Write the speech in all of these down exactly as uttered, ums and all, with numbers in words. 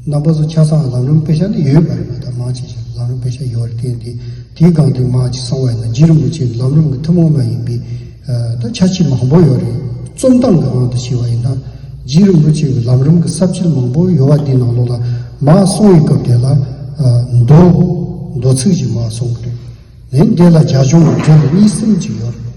རྣམ་པ་ཚོ་ཆ་ཚང་ལམ་རིམ་དཔེ་ཆ་འདི་ཡོད་པ་རེད་པ། ད་མང་ཆེ་ཤོས་ལམ་རིམ་དཔེ་ཆ་ཡོད་རེད། དེ་འདི་དེའི་སྒང་དེ་མང་ཆེ་སོང་བ་ཡིན་ན་རྗེ་རིན་པོ་ཆེ་ལམ་རིམ་གྱི་ཐུན་མོང་མ་ཡིན་པའི་ད་ཆ་ཤས་མང་པོ་ཡོད་རེད། རྩོམ་སྟངས་ཀྱི་དབང་དུ་བྱས་པ་ཡིན་ན་རྗེ་རིན་པོ་ཆེ་གི་ལམ་རིམ་གྱི་ས་བཅད་མང་པོ་ཡོད་པ་འདི་ནང་ལོགས་ལ་མར་གསུང་བའི་སྐབས་དེ་ལ་མདོ་མདོ་ཚིག་ཅིག་མར་གསུང་གི་རེད། ལན་དེ་ལ་རྒྱ་གཞུང་གི་འགྲེལ་པ་གཉིས་གསུམ་ཅིག་ཡོད་རེད།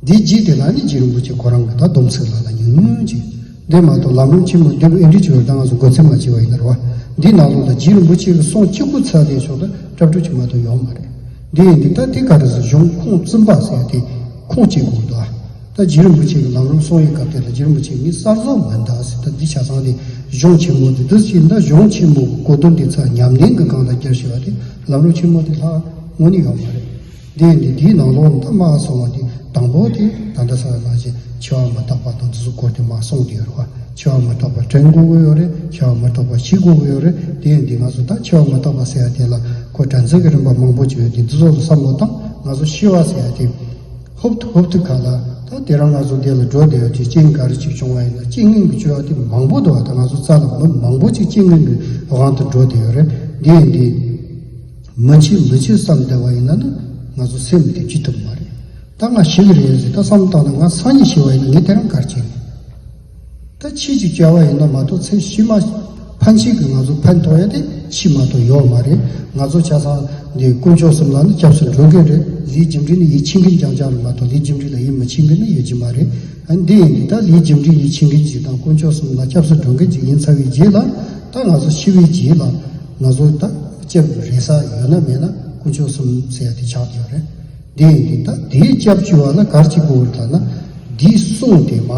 འདིའི་རྗེས་དེ་ལ་ནི་རྗེ་རིན་པོ་ཆེ་ཁོ་རང་གི་ད་སྡོམ་ཚིག་ལ་ལ་ཉུང་ཉུང་ཅིག་འདི་མ་གཏོགས་ལམ་རིམ་ཆེན་མོ་འདི་ཨེ་འདྲ་ཅིག་ཡོད། ད་ང་ཚོ་མགོ་ཚིག་མ་བྱས་པ་ཡིན་ན་རེད་བ། འདི་ནང་ལོགས་ལ་རྗེ་རིན་པོ་ཆེ་གི་གསུང་གཅིག་པུ་ཚར་ལས་ཆོག་ད་སྐྲ་ཕྲུག་ཅིག་མ་གཏོགས་ཡོད་མ་རེད། འདི་ཡིན་འདི་ད་དེ་ག་རེ་ཟེར་གཞུང་ཁུངས་བཙུན་པ་ཟེར་ཡ་དེ་ཁུངས་གཅིག་དགོས་འདུག་ད་རྗེ་རིན་པོ་ཆེ་གི་ལམ་རིམ་གསུང་བའི་སྐབས་དེ་ལ་རྗེ་རིན་པོ་ཆེ་ངས་གསར་བཟོ་མི་འདུག་ཟེར། ད་འདི་ཆ་ཚང་དེ་གཞུང་ཆེན་མོ་འདི་འདུག་ཟེར། ད་གཞུང་ཆེན་མོ་གི་གོ་དོན་དེ་ཚར་ཉམས་ལེན་གི་སྒང་ལ་བསྐྱར་ཞུ་བ་དེ་ལམ་རིམ་ཆེན་མོ་དེ་ལྷག་དངོས་གནས་ཡོད་མ་རེད། དེ་ཡིན་དུས་དེའི་ནང་ལོགས་ནས་ད་མར་གསུང་བ་དེ་དང་པོ་དེ་ད་ལྟ་ས་ལ་ཞེས་འཆི་བ་མི་རྟག་པ་དང་འདི་ཚོ་སྐོར་དེ་མར་གསུངས་དེ་ཡོད་རེད་བ། འཆི་བ་མི་རྟག་པ་དྲན་དགོས་ཀྱི་ཡོད་རེད། འཆི་བ་མི་རྟག་པ་ཤེས་དགོས་ཀྱི་ཡོད་རེད། དེ་ཡིན་དུས་ང་ཚོ་ད་འཆི་བ་མི་རྟག་པ་ཟེར་ཡ་དེ་ལ་ཁོ་དྲན་ཚུལ་གྱི་རིམ་པ་མང་པོ་ཅིག་ཡོད་དེ་འདི་ཚོ་ལ་བསམ་བློ་བཏང་། ང་ཚོ་ཤི་བ་ཟེར་ཡ་དེ་ཧོབ་ཏེ་ཧོབ་ཏེ་ག་ལ་ད་དེ་རང་ང་ཚོ་འདི་ལ་འགྲོ་བསྡད་ཡོད་དུས་རྐྱེན་ག་རེ་ཅིག་བྱུང་བ་ཡིན་ན་རྐྱེན་ངན་གྱི་སྤྱོད་པ་དེ་མང་པོ་འདུག་བ། ད་ང་ཚོ་རྩ་ལ་མི་མང་པོ་ཅིག་རྐྱེན་ངན་གྱི་དབང་དུ་འགྲོ་བསྡད་ཡོད་རེད། དེ་ཡིན་དུས། མི་འཆི་མི་འཆི་བསམ་བསྡད་པ་ཡིན་ན་ནི་ང་ཚོ་སེམས་དེ་བཅོས་ཐུབ་མ་རེད། ད་ང་ཤི་གི་རེད་ཟེར་ད་བསམ་བཏང་ན་ང་སང་ཉིན་ཤི་བ་ཡིན་ན་ངས་དེ་རིང་ག་རེ་བྱེད་ནི། ད་ཕྱིས་ཀྱི་བྱ་བ་ཡིན་ན་མ་གཏོགས་ཚེ་ཕྱི་མ་ཕན་ཆད་ཀྱི་ང་ཚོ་ཕན་ཐོགས་ཡ་དེ་ཕྱིས་མ་གཏོགས་ཡོད་མ་རེད། ང་ཚོ་ཆ་ཚང་འདི་དཀོན་མཆོག་གསུམ་ལ་ནི་སྐྱབས་སུ་འགྲོ་མཁན་རེད། ལས་རྒྱུ་འབྲས་ནི་ཡིད་ཆེས་མཁན་རྐྱང་རྐྱང་རེད་མ་གཏོགས་ལས་རྒྱུ་འབྲས་ལ་ཡིད་མི་ཆེས་མཁན་ནི་ཡོད་ཀྱི་མ་རེད། ཨ་འདི་ཡིན་དུས་ད་ལས་རྒྱུ་འབྲས་ཡིད་ཆེས་མཁན་ཅིག་དང་དཀོན་མཆོག་གསུམ་ལ་སྐྱབས་སུ་འགྲོ་མཁན་ཅིག་ཡིན་ཚར་བའི་རྗེས་ལ་ད་ང་ཚོ་ཤི་བའི་རྗེས་ལ་ང་ཚོ་ད་སྐྱབས་རེ་ས་ཡོད་ན་མེད་ན་དཀོན་མཆོག་གསུམ་ཟེར་ཡ་དེ་ཆགས་ཡོད་རེད། འདི་ཡིན་དུས་ད་དེའི་སྐྱབས་བཅོལ་བ་ལ་ག་རེ་བྱེད་དགོས་རེད་ལབ་ན། འདིའི་གསུང་དེ་མ་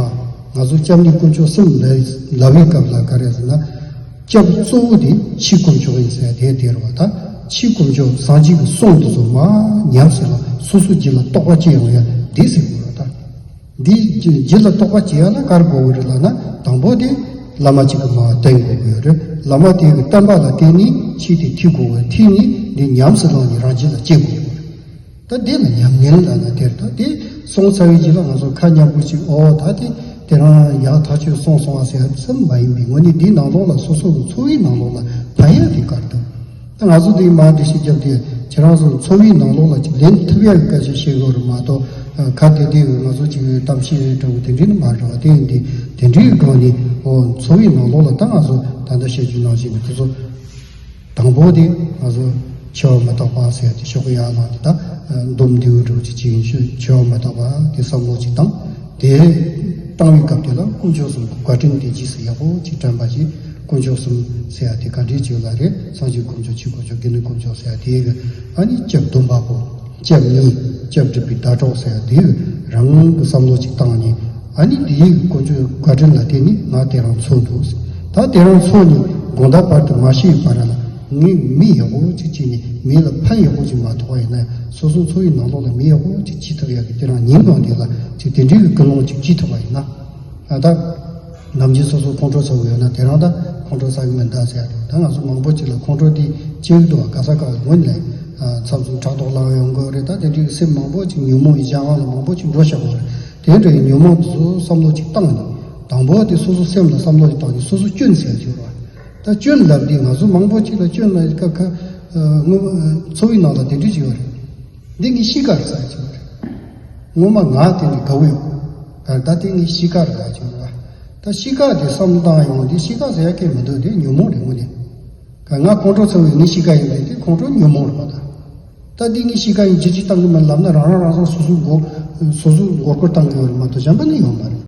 ང་ཚོ་སྐྱབས་གནས་དཀོན་མཆོག་གསུམ་ལ་ལབ་པའི་སྐབས་ལ་ག་རེ་ཟེར་ན། སྐྱབས་གཙོ་བོ་དེ་ཕྱི་དཀོན་མཆོག་ཡིན་ཟེར་དེ་དེ་རེད་བ། ད་ཕྱི་དཀོན་མཆོག་སངས་རྒྱས་ཀྱི་གསུང་དེ་ཚོ་མ་ཉམས་སུ་ལ་སོ་སོ་རྒྱུད་ལ་རྟོགས་པ་སྐྱེ་ཡོང་ཡ་འདི་ཟེར་དགོས་རེད་ད། འདི་རྒྱུད་ལ་རྟོགས་པ་སྐྱེ་ཡ་ལ་ག་རེ་དགོས་ཀྱི་རེད་ལབ་ན། དང་པོ་དེ་བླ་མ་གཅིག་གི་མར་བསྟེན་དགོས་ཀྱི་ཡོད་རེད། བླ་མ་དེ་གི་བསྟན་པ་ལ་བརྟེན་ནས་ཆོས་དེ་ཐོས་དགོས་ཀྱི་ཐོས་ནས་འདི་ཉམས་སུ་བླངས་ནས་རང་རྒྱུད་ལ་སྐྱེ་དགོས་ཀྱི་ཡོད་རེད། ད་འདི་ལ་ཉམས་ལེན་ལབ་ན་དེར་ད་དེ་སོང་ཚར་བའི་རྗེས་ལ་ང་ཚོ་ཁ་མཉམ་པོ་ཅིག་ཨོ་ད་དེ་དེ་རང་ཡག་ཐག་ཆོད་སོང་སོང་བ་ཟེར་ཙམ་མ་ཡིན་པའི་ངོ་ནས་འདིའི་ནང་ལོགས་ལ་སོ་སོ་གི་འཚོ་བའི་ནང་ལོགས་ལ་ཕན་ཡ་དེ་ག་རེ་འདུག་ད་ང་ཚོ་དེ་མར་འགྲེལ་བཤད་རྒྱབ་དུས་ཁྱེད་རང་ཚོ་འཚོ་བའི་ནང་ལོགས་ལ་ཅིག་ལེན་ཐུབ་ཡ་གི་སྐད་ཆ་བཤད་དགོས་རེད་མ་གཏོགས། ཁ་བདེ་བདེ་ང་ཚོ་ཅིག་གཏམ་བཤད་འདྲ་བོ་དེ་འདྲའི་ནི་མ་རེད་བ། དེ་ཡིན་དུས་དེ་འདྲའི་སྒང་ནས་འོ་འཚོ་བའི་ནང་ལོགས་ལ་ད་ང་ཚོ་ད་ལྟ་བཤད་རྒྱུ་ནང་བཞིན་གྱི་དེ་ཚོ་དང་པོ་དེ་ང་ཚོ་འཆི་བ་མི་རྟག་པ་ཟེར་དེ་ཤོག་གི་ཡ་ལང་དེ་ད་འདོམ་འདེའུ་འདྲ་བོ་ཅིག་ཅིག་ཡིན་ཤོད་འཆི་བ་མི་རྟག་པ་དེ་བསམ་བློ་ཅིག་བཏང་། དེ་བཏང་བའི་སྐབས་དེ་ལ་དཀོན་མཆོག་གསུམ་གྱི་བཀའ་དྲིན་དེ་རྗེས་སུ་ཡག་པོ་ཅིག་དྲན་པ་ཞིག་དཀོན་མཆོག་གསུམ་ཟེར་ཡ་དེ་ག་འདྲས་ཅིག་ལ་རེད། སངས་རྒྱས་དཀོན་མཆོག་ཕྱི་དཀོན་མཆོག་དགེ་འདུན་དཀོན་མཆོག་ཟེར་ཡ་དེ་གི་ཨ་ནི་སྐྱབས་སྡོམ་པ་པོ་སྐྱབས་གཉིས་སྐྱབས་སྒྲུབ་པའི་ཟླ་གྲོགས་ཟེར་ཡ་དེ་གི་རང་གི་བསམ་བློ་ཅིག་བཏང་ནས་ཨ་ནི་དེའི་དཀོན་མཆོག་བཀའ་དྲིན་ལ་བརྟེན་ནས་ང་དེ་རང་འཚོ་འདུག་ད་དེ་རང་འཚོ་ནས་དགོང་དག་བར་དུ་མ་ཤི་བའི་བར་ལ་ངས་མི་ཡག་པོ་ཅིག་བྱས་ནས་མི་ལ་ཕན་ཡག་པོ་ཅིག་མ་ཐོགས་པ་ཡིན་ན་སོ་སོ་འཚོ་བའི་ནང་ལོགས་ལ་མི་ཡག་པོ་ཅིག་བྱེད་ཐུབ་ཡག་གི་དེ་རང་ཉིན་གང་དེ་ལ་ཅིག་དེ་འདྲའི་གི་ཀུན་སློང་ཅིག་བྱེད་ཐུབ་པ་ཡིན་ན། ཨ་ད། ནམ་རྒྱུན་སོ་སོ་ཁོང་ཁྲོ་ཟ་གི་ཡོད་ན་དེ་རང་ད་ཁོང་ཁྲོ་ཟ་གི་མིན་ད་ཟེར་ཡ་རེད། ད་ང་ཚོ་མང་པོ་ཅིག་ལ་ཁོང་ཁྲོ་དེ་སྐྱེ་གི་འདུག་བ། ག་ས་ག་ལ་ངོས་ནས་མཚམས་མཚམས་ཕྲག་དོག་ལངས་ཡོང་གི་རེད། ད་དེ་འདྲའི་སེམས་མང་པོ་ཅིག་ཉོན་མོངས་ཡི་གཞན་དབང་ལ་མང་པོ་ཅིག་འགྲོ་བཞག་གི་རེད། དེ་འདྲའི་ཉོན་མོངས་དེ་ཚོ་བསམ་བློ་ཅིག་བཏང་ནས་དང་པོ་དེ་སོ་སོ་སེམས་ལ་བསམ་བློ་ཅིག་བཏང་ནས་སོ་སོ་སྐྱོན་ཟེར་ཡ་ཅིག་ཡོད་རེད་བ། ད་སྐྱོན་ལབ་དུས་ང་ཚོ་མང་པོ་ཅིག་ལ་སྐྱོན་ལབ་སྐབས་ཁ་ངོ་འཚོ་བའི་ནང་ལ་དེ་འདྲའི་ཅིག་ཡོད་རེད། འདི་ངའི་གཤིས་ཀ་རེད་ཟེར་གྱི་ཡོད་རེད། ངོ་མ་ང་དེ་ནི་དགའ་བོ་ཡོད། ད་ལྟ་དེ་ངའི་གཤིས་ཀ་རེད་ཟེར་གྱི་ཡོད་རེད། ད་གཤིས་ཀ་དེ་བསམ་བློ་བཏང་ཡོང་དུས་གཤིས་ཀ་ཟེར་ཡ་སྐད་མི་འདུག་དེ་ཉོན་མོངས་རེད་དངོས་གནས། ང་ཁོང་ཁྲོ་ཚ་བའི་ངའི་གཤིས་ཀ་ཡིན་པས་དེ་ཁོང་ཁྲོ་ཉོན་མོངས་རེད་པ། ད་ད་འདི་ངའི་གཤིས་ཀ་ཡིན་ཅི་ཅི་བཏང་གི་མིན་ལབ་ན་རང་རང་རང་རང་སོ་སོའི་མགོ་སོ་སོའི་མགོ་སྐོར་བཏང་གི་ཡོད་རེད་མ་གཏོགས་གཞན་པ་ནི་ཡོད་མ་རེད།